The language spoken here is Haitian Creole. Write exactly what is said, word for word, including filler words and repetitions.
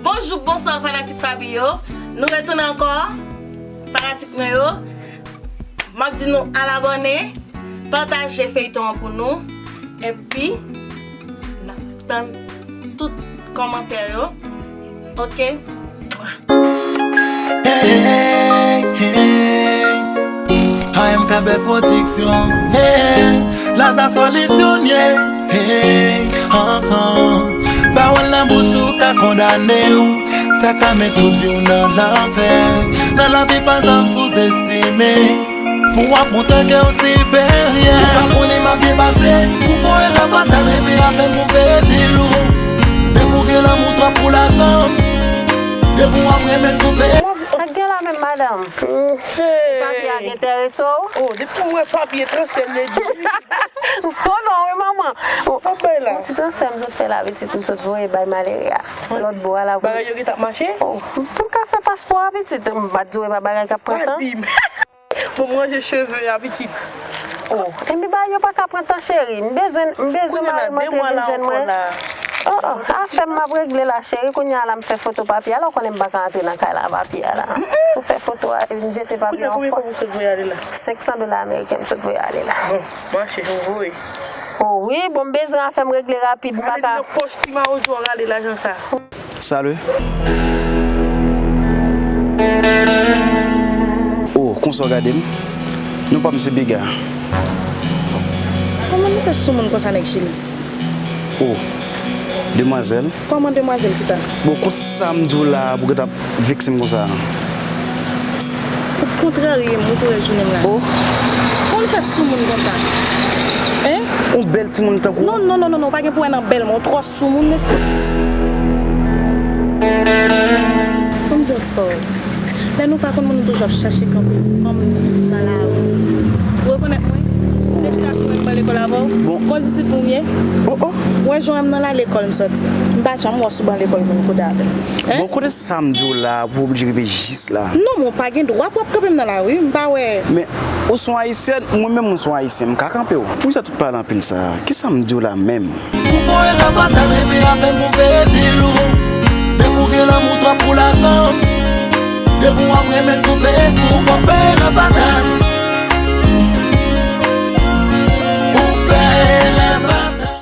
Bonjou, bonswa fanatik Faby yo. Nou retounen ankò, fanatik mwen yo. M ap di nou al abòne, pataje feyton an pou nou, epi n ap tann tout kòmantè yo. Oke? Hey, hey, hey. A M K Best Production. Hey, Laza solisyon, yeah. Hey, ah, ah. Pawòl nan bouch ou ka kondane w. Sa ka met tout vi w nan lanfè. Nan lavi pa janm souzestime. Pou w ap montre ke w siperyè. Ou pa konnen m ap byen pase. Pou fon e rapatal epi apèn pou peye bil ou. Depi w gen lanmou twòp pou lajan. Depi w ap renmen soufle. Sa k gen la menm, madanm? Papye a k enterese w? Oh, depi m wè papye transfè m le di. Oh non, wi, manman. Oh, papye la. Yon ti transfè m sot fè la, pitit, m sot voye bay Maleria. Lòt bò a la. Bagay yo gentan ap mache? Oh, pou m ka fè paspò a, pitit, m pa t di w e pa bagay k ap pran tan. Pa di m. Bon, m ranje cheve a, pitit. Oh, epi bagay yo pa ka pran tan, cheri. M bezwen, m bezwen mari m antre vin jwenn mwen. Oh, oh, afè m m ap regle la, cheri. Kounye a la, m fè foto papye a la, ou konnen m pa ka antre nan kay la papye a la. Pou fè foto a, vin jete papye an fò. Senk san dola ameriken m sot voye ale la. Bon, mache, m voye. Oh wi, bon, m bezwen afè m regle rapid, m pa ka. Nan pòch ti mawozo a rale lajan sa. Salut. Oh, konsa w gade m? Non pa m se Piga. Kòman nou fè soumoun konsa, nèg Chili? Oh, demwazèl. Kòman demwazèl kisa? Bon, kot sa m di w la pou w t ap vekse m konsa? Ou kontrarye m wi pou rès jounen m la. Oh. Kòman nou fè soumoun konsa? Hein? Yon bèl timoun tankou w. Non, non, non, non, non, pa gen pou wè nan bèl mwen, ou twò soumoun, mesye. Ban m di yon ti pawòl. Lè nou pa konn moun, nou toujou ap chache kanpe fanm nan lari. Ou rekonèt mwen? Ou te chita sou mwen nan lekòl avè w? Bon. Konn titid pou m ye? Oh, oh. Ou wè jan m nan la lekòl m sòti. M pa janm wè w sou ban lekòl moun kote avè m. Hein? Bon, kote sa m di w la pou w oblije rive jis la? Non, men w pa gen dwa pou w ap kanpe m nan lari, m pa wè. Men, ou se yon ayisyèn, mwen menm mwen se yon ayisyen, m ka kanpe w. Poukisa tout pale anpil sa? Kisa m di w la menm? Pou fon e rapatal epi apèn pou peye bil ou. Depi w gen lanmou twòp pou lajan. Depi w ap renmen sou Facebook, w ap fè rapatal.